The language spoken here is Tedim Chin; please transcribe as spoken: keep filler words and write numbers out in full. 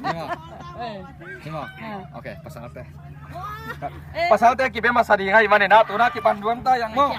Ni maw? Ni maw? Ok, pasal teh. Pasal teh kibe masa ding a, i manin a tu na kipan duam ta yang maw.